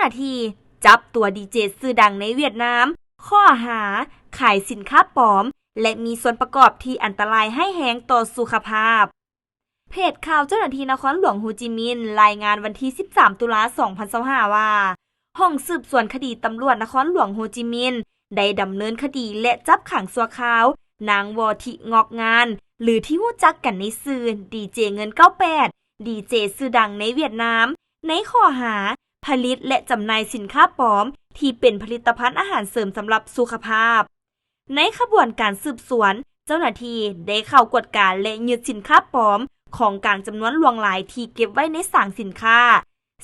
າທີ່ຈັບຕົວດີເຈຊື່ດັງໃນຫວຽດນາມ ຂໍ້ຫາຂາຍສິນຄ້າປອມ ແລະ ມີສ່ວນປະກອບທີ່ອັນຕະລາຍຮ້າຍແຮງຕໍ່ສຸຂະພາບ. ເພຈຂ່າວເຈົ້າໜ້າທີ່ນະຄອນຫຼວງໂຮຈິມິນ ລາຍງານວັນທີສິບສາມ ຕຸລາ ສອງພັນຊາວຫ້າ ວ່າ ຫ້ອງສືບສວນຄະດີຕຳຫຼວດນະຄອນຫຼວງໂຮຈິມິນ ໄດ້ດຳເນີນຄະດີ ແລະ ຈັບຂັງຊົ່ວຄາວ ນາງ ວໍທິ ງອກງານ ຫຼື ທີ່ຮູ້ຈັກກັນໃນຊື່ ດີເຈເງິນ ເກົ້າແປດ ດີເຈຊື່ດັງໃນຫວຽດນາມ ໃນຂໍ້ຫາຜະລິດ ແລະ ຈຳໜ່າຍສິນຄ້າປອມ ທີ່ເປັນຜະລິດຕະພັນອາຫານເສີມສຳລັບສຸຂະພາບ. ໃນຂະບວນການສືບສວນ, ເຈົ້າໜ້າທີ່ໄດ້ເຂົ້າກວດກາ ແລະ ຍຶດສິນຄ້າປອມຂອງກາງຈຳນວນຫຼວງຫຼາຍທີ່ເກັບໄວ້ໃນສາງສິນຄ້າ.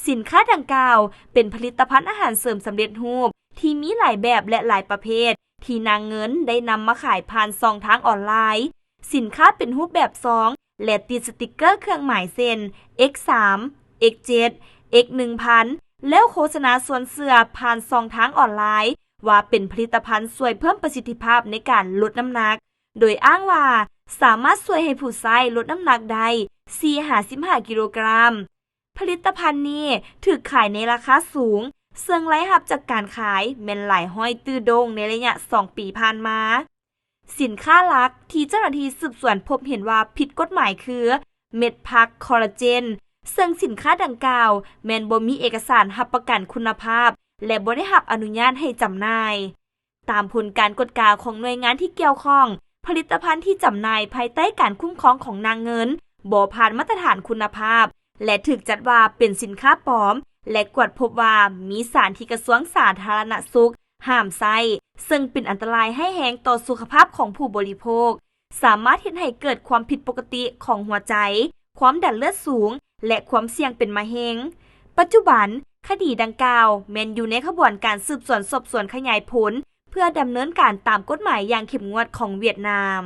ສິນຄ້າດັ່ງກ່າວເປັນຜະລິດຕະພັນອາຫານເສີມສຳເລັດຮູບທີ່ມີຫຼາຍແບບ ແລະ ຫຼາຍປະເພດ ທີ່ນາງເງິນໄດ້ນຳມາຂາຍຜ່ານຊ່ອງທາງອອນລາຍ. ສິນຄ້າເປັນຮູບແບບຊອງ ແລະ ຕິດສະຕິກເກີເຄື່ອງໝາຍເຊັ່ນ ເອັກສາມ ເອັກເຈັດ ເອັກໜຶ່ງພັນ ແລ້ວໂຄສະນາຊວນເຊື່ອຜ່ານຊ່ອງທາງອອນລາຍ ວ່າເປັນຜະລິດຕະພັນຊ່ວຍເພີ່ມປະສິດທິພາບໃນການລົດນ້ຳໜັກ, ໂດຍອ້າງວ່າສາມາດຊ່ວຍໃຫ້ຜູ້ໃຊ້ລົດນ້ຳໜັກໄດ້ສີ່ຫາສິບຫ້າກິໂລກຣາມ. ຜະລິດຕະພັນນີ້ຖືກຂາຍໃນລາຄາສູງ, ເຊິ່ງລາຍຮັບຈາກການຂາຍແມ່ນຫຼາຍຮ້ອຍຕື້ດົງໃນໄລຍະສອງປີຜ່ານມາ. ສິນຄ້າຫຼັກທີ່ເຈົ້າໜ້າທີ່ສືບສວນພົບເຫັນວ່າຜິດກົດໝາຍຄື ເມັດຜັກຄໍລາເຈນ, ເຊິ່ງສິນຄ້າດັ່ງກ່າວແມ່ນບໍ່ມີເອກະສານຮັບປະກັນຄຸນນະພາບ ແລະ ບໍ່ໄດ້ຮັບອະນຸຍາດໃຫ້ຈຳໜ່າຍ. ຕາມຜົນການກວດກາຂອງໜ່ວຍງານທີ່ກ່ຽວຂ້ອງ, ຜະລິດຕະພັນທີ່ຈຳໜ່າຍພາຍໃຕ້ການຄຸ້ມຄອງຂອງນາງເງິນບໍ່ຜ່ານມາດຕະຖານຄຸນນະພາບ ແລະ ຖືກຈັດວ່າເປັນສິນຄ້າປອມ ແລະ ກວດພົບວ່າມີສານທີ່ກະຊວງສາທາລະນະສຸກຫ້າມໃຊ້, ເຊິ່ງເປັນອັນຕະລາຍຮ້າຍແຮງຕໍ່ສຸຂະພາບຂອງຜູ້ບໍລິໂພກ, ສາມາດເຮັດໃຫ້ເກີດຄວາມຜິດປົກກະຕິຂອງຫົວໃຈ, ຄວາມດັນເລືອດສູງ ແລະ ຄວາມສ່ຽງເປັນມະເຮັງ. ປັດຈຸບັນ, ຄະດີດັ່ງກ່າວແມ່ນຢູ່ໃນຂະບວນການສືບສວນສອບສວນຂະຫຍາຍຜົນ ເພື່ອດຳເນີນການຕາມກົດໝາຍຢ່າງເຂັ້ມງວດຂອງຫວຽດນາມ.